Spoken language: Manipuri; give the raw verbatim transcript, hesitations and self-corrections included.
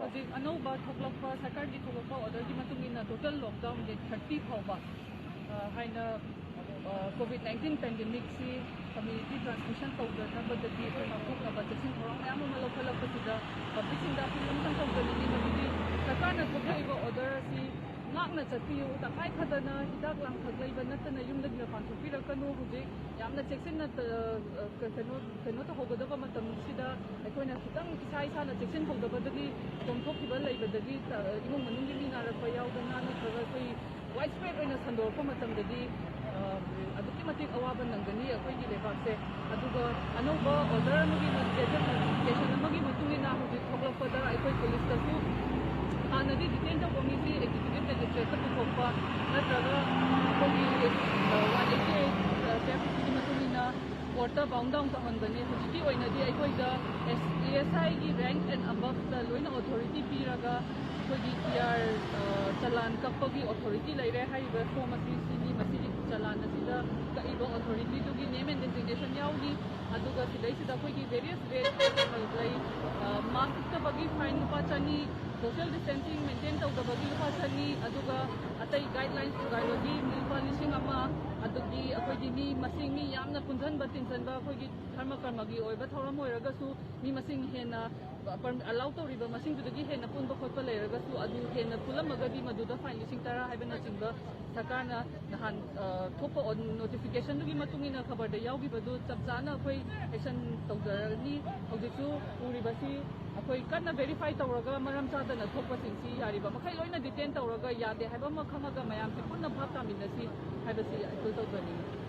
ꯍꯧꯖꯤꯛ ꯑꯅꯧꯕ ꯊꯣꯛꯂꯛꯄ, ꯁꯔꯀꯥꯔꯒꯤ ꯊꯣꯛꯂꯛꯄ orderꯒꯤ ꯃꯇꯨꯡ ꯏꯟꯅ total lockdown date thirty ꯐꯥꯎꯕ, ꯑ, ꯍꯥꯏꯅ, ꯑ, COVID nineteen pandemicꯁꯤ community transmission ꯇꯧꯗꯅꯕꯗꯒꯤ ꯑꯩꯈꯣꯏ ꯉꯥꯛꯊꯣꯛꯅꯕ ꯆꯦꯛꯁꯤꯟ ꯊꯧꯔꯥꯡ ꯃꯌꯥꯝ ꯑꯃ ꯂꯧꯈꯠꯂꯛꯄꯁꯤꯗ publicꯁꯤꯡꯗ ꯑꯩꯈꯣꯏ ꯑꯃꯇꯪ ꯇꯧꯖꯅꯤꯡꯉꯤ, ꯃꯗꯨꯗꯤ ꯁꯔꯀꯥꯔꯅ ꯊꯣꯛꯂꯛꯏꯕ order ꯑꯁꯤ ꯉꯥꯛꯅ ꯆꯠꯄꯤꯌꯨ꯫ ꯇꯉꯥꯏ ꯐꯗꯅ ꯍꯤꯗꯥꯛ ꯂꯥꯡꯊꯛ ꯂꯩꯕ ꯅꯠꯇꯅ ꯌꯨꯝꯗꯒꯤ ꯃꯄꯥꯟ ꯊꯣꯛꯄꯤꯔꯛꯀꯅꯨ꯫ ꯍꯧꯖꯤꯛ ꯌꯥꯝꯅ ꯆꯦꯛꯁꯤꯟꯅ, ꯑ, ꯑ, ꯀꯩꯅꯣ, ꯀꯩꯅꯣ ꯇꯧꯍꯧꯒꯗꯕ ꯃꯇꯝꯁꯤꯗ ꯑꯩꯈꯣꯏꯅ ꯈꯤꯇꯪ ꯏꯁꯥ ꯏꯁꯥꯅ ꯆꯦꯛꯁꯤꯟꯍꯧꯗꯕꯗꯒꯤ ꯄꯣꯝꯊꯣꯛꯈꯤꯕ ꯂꯩꯕꯗꯒꯤ, ꯑ, ꯏꯃꯨꯡ ꯃꯅꯨꯡꯒꯤ ꯃꯤ ꯅꯥꯔꯛꯄ ꯌꯥꯎꯗꯅ ꯅꯠꯇ꯭ꯔꯒ ꯑꯩꯈꯣꯏ widespread ꯑꯣꯏꯅ ꯁꯟꯗꯣꯔꯛꯄ ꯃꯇꯝꯗꯗꯤ, ꯑ, ꯑꯗꯨꯛꯀꯤ ꯃꯇꯤꯛ ꯑꯋꯥꯕ ꯅꯪꯒꯅꯤ ꯑꯩꯈꯣꯏꯒꯤ ꯂꯩꯕꯥꯛꯁꯦ꯫ ꯑꯗꯨꯒ ꯑꯅꯧꯕ order ꯑꯃꯒꯤ ꯃ-, gazette notification ꯑꯃꯒꯤ ꯃꯇꯨꯡ ꯏꯟꯅ ꯍꯧꯖꯤꯛ ꯊꯣꯛꯂꯛꯄꯗ ꯑꯩꯈꯣꯏ policeꯇꯁꯨ ꯍꯥꯟꯅꯗꯤ detain ꯇꯧꯕ ꯃꯤꯁꯤ executive magistrateꯇ ꯄꯨꯊꯣꯛꯄ ꯅꯠꯇ꯭ꯔꯒ ꯑꯩꯈꯣꯏꯒꯤ, ꯑ, one eighty eight, ꯑ, CrPCꯒꯤ ꯃꯇꯨꯡ ꯏꯟꯅ courtꯇ bound down ꯇꯧꯍꯟꯕꯅꯤ꯫ ꯍꯧꯖꯤꯛꯀꯤ ꯑꯣꯏꯅꯗꯤ ꯑꯩꯈꯣꯏꯗ ꯑꯦꯁ-, ASIꯒꯤ rank and aboveꯇ ꯂꯣꯏꯅ authority ꯄꯤꯔꯒ ꯑꯩꯈꯣꯏꯒꯤ PR, ꯑ, ꯆꯂꯥꯟ ꯀꯛꯄꯒꯤ authority ꯂꯩꯔꯦ꯫ ꯍꯥꯏꯔꯤꯕ form ꯑꯁꯤ ꯁꯤꯅꯤ, ꯃꯁꯤꯒꯤ ꯆꯂꯥꯟ ꯑꯁꯤꯗ ꯀꯛꯏꯕ authorityꯗꯨꯒꯤ name and designation ꯌꯥꯎꯔꯤ꯫ ꯑꯗꯨꯒ ꯁꯤꯗꯩꯁꯤꯗ ꯑꯩꯈꯣꯏꯒꯤ various rate ꯂꯩ꯫ ꯑ, mask ꯎꯞꯇꯕꯒꯤ fine ꯂꯨꯄꯥ ꯆꯅꯤ, social distancing maintain ꯇꯧꯗꯕꯒꯤ ꯂꯨꯄꯥ ꯆꯅꯤ, ꯑꯗꯨꯒ ꯑꯇꯩ guidelines ꯊꯨꯒꯥꯏꯕꯒꯤ ꯂꯨꯄꯥ ꯂꯤꯁꯤꯡ ꯑꯃ, ꯑꯗꯨꯒꯤ ꯑꯩꯈꯣꯏꯒꯤ ꯃꯤ ꯃꯁꯤꯡ, ꯃꯤ ꯌꯥꯝꯅ ꯄꯨꯟꯁꯤꯟꯕ ꯇꯤꯟꯁꯤꯟꯕ, ꯑꯩꯈꯣꯏꯒꯤ ꯙꯔꯃ ꯀꯔꯃꯒꯤ ꯑꯣꯏꯕ ꯊꯧꯔꯝ ꯑꯣꯏꯔꯒꯁꯨ ꯃꯤ ꯃꯁꯤꯡ ꯍꯦꯟꯅ, ꯑ, per-, allow ꯇꯧꯔꯤꯕ ꯃꯁꯤꯡꯗꯨꯗꯒꯤ ꯍꯦꯟꯅ ꯄꯨꯟꯕ ꯈꯣꯠꯄ ꯂꯩꯔꯒꯁꯨ ꯑꯗꯨ ꯍꯦꯟꯅ ꯄꯨꯜꯂꯝꯃꯒꯗꯤ ꯃꯗꯨꯗ fine ꯂꯤꯁꯤꯡ ꯇꯔꯥ ꯍꯥꯏꯕꯅꯆꯤꯡꯕ ꯁꯔꯀꯥꯔꯅ ꯅꯍꯥꯟ, ꯑ, ꯊꯣꯛꯄ ꯑꯣ-, notificationꯗꯨꯒꯤ ꯃꯇꯨꯡ ꯏꯟꯅ ꯈꯕꯔꯗ ꯌꯥꯎꯈꯤꯕꯗꯨ ꯆꯞ ꯆꯥꯅ ꯑꯩꯈꯣꯏ action ꯇꯧꯖꯔꯅꯤ꯫ ꯍꯧꯖꯤꯛꯁꯨ ꯎꯔꯤꯕꯁꯤ ꯑꯩꯈꯣꯏ ꯀꯟꯅ verify ꯇꯧꯔꯒ ꯃꯔꯝ ꯆꯥꯗꯅ ꯊꯣꯛꯄꯁꯤꯡꯁꯤ ꯌꯥꯔꯤꯕ ꯃꯈꯩ ꯂꯣꯏꯅ detain ꯇꯧꯔꯒ ꯌꯥꯗꯦ ꯍꯥꯏꯕ ꯑꯃ ꯈꯪꯉꯒ ꯃꯌꯥꯝꯁꯦ ꯄꯨꯟꯅ ꯚꯥꯞ ꯇꯥꯃꯤꯟꯅꯁꯤ ꯍꯥꯏꯕꯁꯤ appeal ꯇꯧꯖꯅꯤꯡꯏ꯫